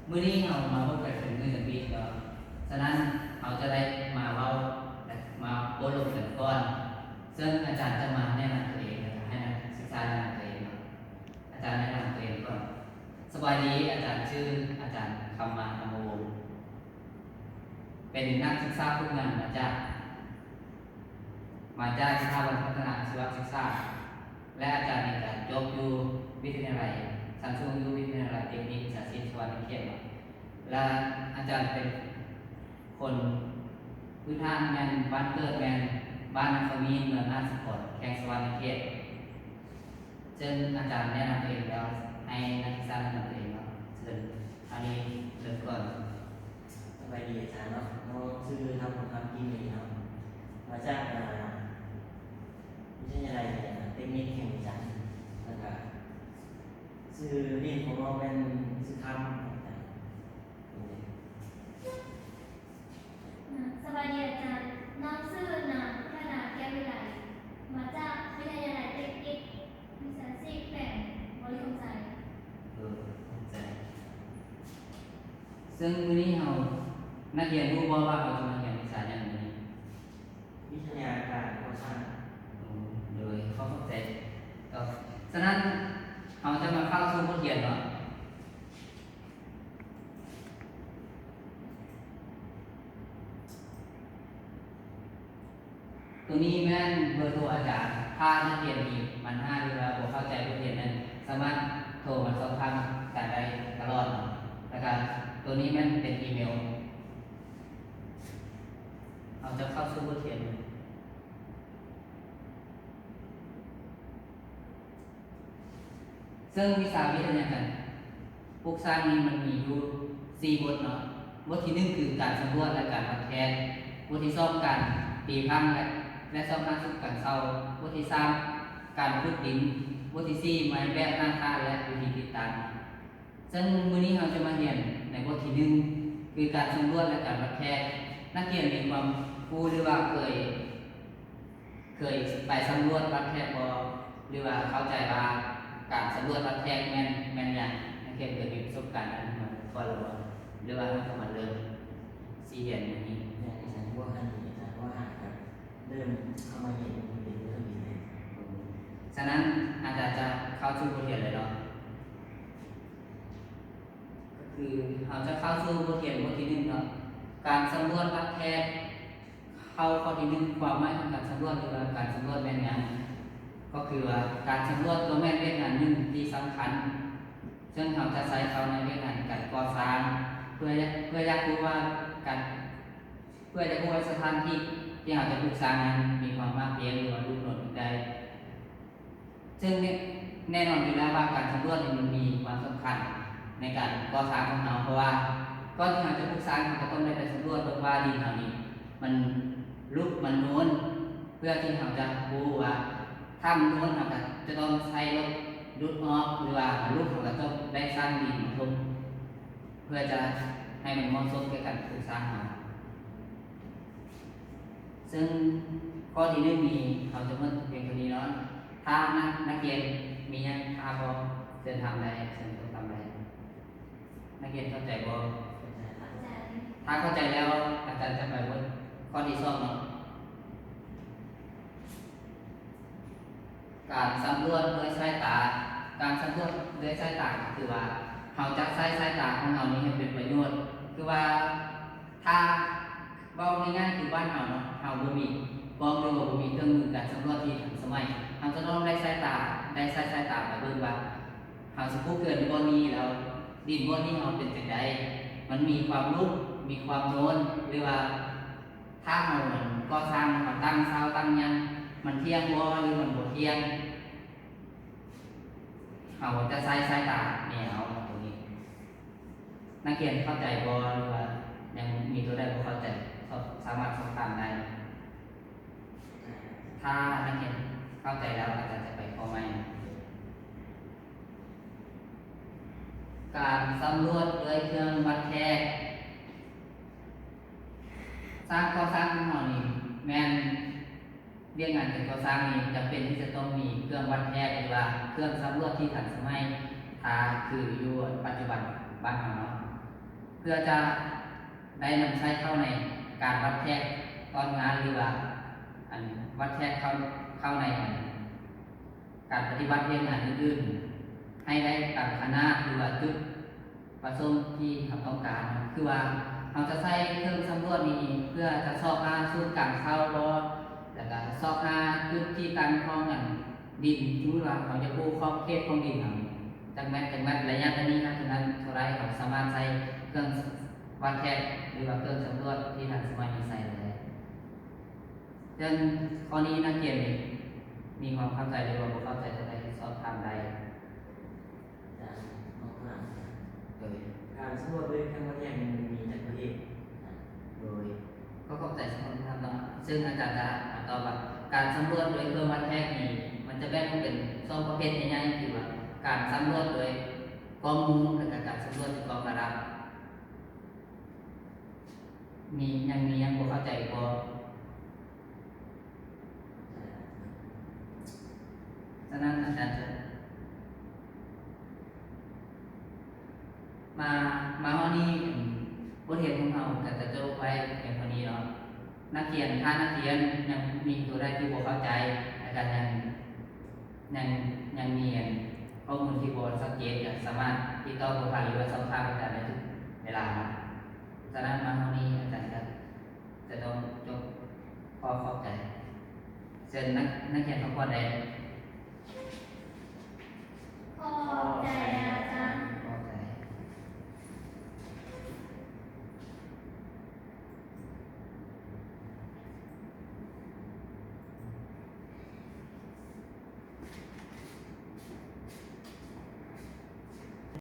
ມື້ນີ້ເຮົາມາພົບກັນເປັນມື້ທຳອິດເນາະ, ສະນັ້ນເຮົາຈະໄດ້ມາເວົ້າ ແລະ ມາໂອ້ລົມກັນກ່ອນ. ເຊິ່ງອາຈານຈະມາແນະນຳຕົວເອງ ແລະ ໃຫ້ນັກສຶກສາແນະນຳຕົວເອງເນາະ. ອາຈານແນະນຳຕົວເອງກ່ອນ. ສະບາຍດີ, ອາຈານຊື່ອາຈານຄຳມາ ທຳມະວົງ, ເປັນນັກສຶກສາຝຶກງານມາຈາກ ມາຈາກສະຖາບັນພັດທະນາອາຊີວະສຶກສາ ແລະ ອາຈານນີ້ກະຈົບຢູ່ວິທະຍາໄລຊັ້ນສູງ ຢູ່ວິທະຍາໄລເຕັກນິກວິຊາຊີບສະຫວັນນະເຂດເນາະ. ແລະ ອາຈານເປັນຄົນພື້ນຖານແມ່ນ ບ້ານເກີດແມ່ນບ້ານນາຂະມີນ ເມືອງນາສະຄອນ ແຂວງສະຫວັນນະເຂດ. ເຊີນອາຈານແນະນຳຕົວເອງແລ້ວ ໃຫ້ນັກສຶກສາແນະນຳຕົວເອງເນາະ. ເຊີນ ອັນນີ້ເລີ່ມກ່ອນ. ສະບາຍດີອາຈານເນາະ, ນ້ອງຊື່ ທຳ ທຳກິນ ເນາະ, ມາຈາກ ເອີ ວິທະຍາໄລເຕັກນິກແຫ່ງວຽງຈັນ, ແລ້ວກະຊື່ຫຼິ້ນຂອງນ້ອງແມ່ນຊື່ຄຳ. ສະບາຍດີອາຈານ, ນ້ອງຊື່ນາງ ພະດາ ແກ້ວວິໄລ, ມາຈາກວິທະຍາໄລເຕັກນິກວິຊາຊີບແຂວງບໍລິຄົງໄຊ. ເອີ ຂອບໃຈ. ເຊິ່ງມື້ນີ້ເຮົາ ນັກຮຽນຮູ້ບໍ່ວ່າເຮົາຈະມາຮຽນວິຊາຫຍັງມື້ນີ້? ວິທະຍາການກໍ່ສ້າງ. ໂອ້ ໂດຍ ຂໍຂອບໃຈ. ສະນັ້ນເຮົາຈະມາເຂົ້າສູ່ບົດຮຽນເນາະ. ໂຕນີ້ແມ່ນເບີໂທອາຈານ. ຖ້ານັກຮຽນມີບັນຫາ ຫຼືວ່າບໍ່ເຂົ້າໃຈບົດຮຽນນັ້ນ ສາມາດໂທມາສອບຖາມອາຈານໄດ້ຕະຫຼອດເນາະ. ແລ້ວກະໂຕນີ້ແມ່ນເປັນອີເມວ. ເຮົາຈະເຂົ້າສູ່ບົດຮຽນ. ເຊິ່ງວິຊາວິທະຍາການປຸກສ້າງນີ້ມັນມີຢູ່ສີ່ບົດເນາະ. ບົດທີໜຶ່ງຄືການສຳຫຼວດ ແລະ ການວັດແທກ, ບົດທີສອງການຕີຜັງ ແລະ ແລະ ຊອກຫາຊຸກການເຊົ່າ, ບົດທີສາມການຂຸດດິນ, ບົດທີສີ່ໄມ້ແບບໜ້າຄາດ ແລະ ວິທີຕິດຕັ້ງ. ເຊິ່ງມື້ນີ້ເຮົາຈະມາຮຽນໃນບົດທີໜຶ່ງ ຄືການສຳຫຼວດ ແລະ ການວັດແທກ. ນັກຮຽນມີຄວາມຮູ້ ຫຼືວ່າເຄີຍ ເຄີຍໄປສຳຫຼວດວັດແທກບໍ່ ຫຼືວ່າເຂົ້າໃຈວ່າການສຳຫຼວດວັດແທກແມ່ນ ແມ່ນຫຍັງ? ນັກຮຽນເຄີຍມີປະສົບການອັນນັ້ນມາກ່ອນແລ້ວບໍ່ ຫຼືວ່າເຮົາກຳລັງເລີ່ມຊິຮຽນມື້ນີ້? ຍັງ ຍັງບໍ່ທັນມີ ອາຈານ ເພາະວ່າຫາກະເລີ່ມເຂົ້າມາຮຽນເປັນມື້ທຳອິດເລີຍ. ສະນັ້ນອາຈານຈະເຂົ້າສູ່ບົດຮຽນເລີຍເນາະ. ກໍຄືເຮົາຈະເຂົ້າສູ່ບົດຮຽນບົດທີໜຶ່ງເນາະ, ການສຳຫຼວດວັດແທກ. ເຂົ້າຂໍ້ທີໜຶ່ງ ຄວາມໝາຍຂອງການສຳຫຼວດ ຫຼືວ່າການສຳຫຼວດແມ່ນຫຍັງ? ກໍຄືວ່າການສຳຫຼວດກໍແມ່ນວຽກງານໜຶ່ງທີ່ສຳຄັນ, ເຊິ່ງເຮົາຈະໃຊ້ເຂົ້າໃນວຽກງານການກໍ່ສ້າງ ເພື່ອ ເພື່ອຢາກຮູ້ວ່າການ ເພື່ອຈະຮູ້ວ່າສະຖານທີ່ທີ່ເຮົາຈະປຸກສ້າງນັ້ນມີຄວາມໝາກພຽງ ຫຼືວ່າລຸກລ້ນໄດ້. ເຊິ່ງແນ່ ແນ່ນອນຢູ່ແລ້ວວ່າການສຳຫຼວດນີ້ມັນມີຄວາມສຳຄັນໃນການກໍ່ສ້າງຂອງເຮົາ, ເພາະວ່າກ່ອນທີ່ເຮົາຈະປຸກສ້າງ ເຮົາກໍຕ້ອງໄດ້ໄປສຳຫຼວດເບິ່ງວ່າດິນເຮົານີ້ມັນລຸກມັນໂນນ, ເພື່ອທີ່ເຮົາຈະຮູ້ວ່າຖ້າມັນໂນນ ເຮົາກໍຈະຕ້ອງໃຊ້ລົກດຸດອອກ ຫຼືວ່າເຮົາລຸກ ເຮົາກໍຕ້ອງໄດ້ສ້າງດິນມາຖົມ ເພື່ອຈະໃຫ້ມັນເໝາະສົມແກ່ການປຸກສ້າງເຮົາ. ເຊິ່ງຂໍ້ທີໜຶ່ງນີ້ເຮົາຈະໝົດພຽງເທົ່ານີ້ເນາະ. ຖ້ານັກ ນັກຮຽນມີຫຍັງຖາມບໍ່ ເຊີນຖາມໄດ້, ເຊີນໂຕ້ຖາມໄດ້. ນັກຮຽນເຂົ້າໃຈບໍ່? ເຂົ້າໃຈ. ຖ້າເຂົ້າໃຈແລ້ວ ອາຈານຈະໄປບົດຂໍ້ທີສອງເນາະ. ການສຳຫຼວດດ້ວຍສາຍຕາ. ການສຳຫຼວດດ້ວຍສາຍຕາກໍຄືວ່າ ເຮົາຈະໃຊ້ສາຍຕາຂອງເຮົານີ້ໃຫ້ເປັນປະໂຫຍດ. ຄືວ່າ ຖ້າເວົ້າງ່າຍໆຄືບ້ານເຮົາເນາະ, ເຮົາບໍ່ມີກ້ອງ ຫຼືວ່າບໍ່ມີເຄື່ອງມືການສຳຫຼວດທີ່ທັນສະໄໝ, ເຮົາຈະຕ້ອງໄດ້ສາຍຕາ, ໄດ້ໃຊ້ສາຍຕາໄປເບິ່ງວ່າ ເຮົາຊິປູກເຮືອນຢູ່ບ່ອນນີ້ແລ້ວ ດິນບ່ອນນີ້ເຮົາເປັນຈັ່ງໃດ, ມັນມີຄວາມລຸກ, ມີຄວາມໂນນ ຫຼືວ່າ ຖ້າເຮົາມັນກໍ່ສ້າງ ເຮົາຕັ້ງເສົາຕັ້ງຫຍັງ ມັນທ່ຽງບໍ່ ຫຼືມັນບໍ່ທ່ຽງ, ເຮົາຈະໃຊ້ສາຍຕາແນວຕົງນີ້. ນັກຮຽນເຂົ້າໃຈບໍ່ ຫຼືວ່າຍັງມີຕົວໃດບໍ່ເຂົ້າໃຈ? ສອບ ສາມາດສອບຖາມໄດ້. ຖ້ານັກຮຽນເຂົ້າໃຈແລ້ວ ອາຈານຈະໄປຂໍ້ໃໝ່. ການສຳຫຼວດດ້ວຍເຄື່ອງວັດແທກ. ສ້າງ ກໍ່ສ້າງຂອງເຮົານີ້ແມ່ນ ວຽກງານການກໍ່ສ້າງນີ້ຈຳເປັນທີ່ຈະຕ້ອງມີເຄື່ອງວັດແທກ ຫຼືວ່າເຄື່ອງສຳຫຼວດທີ່ທັນສະໄໝ, ຖ້າຄືຢູ່ປັດຈຸບັນບ້ານເຮົາເນາະ, ພື່ອຈະໄດ້ນຳໃຊ້ເຂົ້າໃນການວັດແທກຕອນງານ ຫຼືວ່າ ອັນ ວັດແທກເຂົ້າ ເຂົ້າໃນ ອັນ ການປະຕິບັດວຽກງານອື່ນໆ ໃຫ້ໄດ້ຕາມຂະໜາດ ຫຼືວ່າຈຸດປະສົງທີ່ເຮົາຕ້ອງການ. ຄືວ່າເຮົາຈະໃຊ້ເຄື່ອງສຳຫຼວດນີ້ເພື່ອຈະຊອກຫາສູນກາງເຂົ້າບໍ່ ແລ້ວກະຊອກຫາຈຸດທີ່ຕັ້ງຂອງອັນດິນ. ສົມມຸດວ່າເຮົາຈະຮູ້ຂອບເຂດຂອງດິນເຮົາຈັກແມັດຈັກແມັດ ໄລຍະຕົວນີ້ເທົ່ານັ້ນເທົ່າໃດ ເຮົາສາມາດໃຊ້ເຄື່ອງວັດແທກ ຫຼືວ່າເຄື່ອງສຳຫຼວດທີ່ທັນສະໄໝນີ້ໃຊ້ໄດ້. ເລື່ອງຂໍ້ນີ້ນັກຮຽນມີຄວາມເຂົ້າໃຈ ຫຼືວ່າບໍ່ເຂົ້າໃຈເທົ່າໃດ ສອບຖາມໄດ້. ອາຈານ ຂໍຖາມ ໂດຍ ການສຳຫຼວດດ້ວຍເຄື່ອງວັດແທກນີ້ມັນມີຈັກປະເພດ? ໂດຍ ກໍຂອບໃຈສຳລັບຄຳຖາມເນາະ ເຊິ່ງອາຈານຈະມາຕອບວ່າ ການສຳຫຼວດດ້ວຍເຄື່ອງວັດແທກນີ້ ມັນຈະແບ່ງອອກເປັນສອງປະເພດໃຫຍ່ໆ ຄືວ່າ ການສຳຫຼວດໂດຍກ້ອງມູນ ແລະກະການສຳຫຼວດດ້ວຍກ້ອງລະດັບ. ມີ ຍັງມີຫຍັງບໍ່ເຂົ້າໃຈບໍ່? ສະນັ້ນອາຈານຈະມາ ມາຮອດນີ້ ບົດຮຽນຂອງເຮົາກໍຈະຈົບໄວ້ພຽງເທົ່ານີ້ເນາະ. ນັກຮຽນ ຖ້ານັກຮຽນຍັງມີຕົວໃດທີ່ບໍ່ເຂົ້າໃຈ ແລະກໍຍັງ ຍັງ ຍັງມີອັນຂໍ້ມູນທີ່ບໍ່ຊັດເຈນ ກໍສາມາດຕິດຕໍ່ພົວພັນ ຫຼືວ່າສອບຖາມອາຈານໄດ້ທຸກເວລາເນາະ. ສະນັ້ນມາຮອດນີ້ອາຈານກໍຈະຕ້ອງຈົບ. ຂໍຂອບໃຈ. ເຊີນນັກ ນັກຮຽນພັກຜ່ອນໄດ້. ຂອບໃຈ.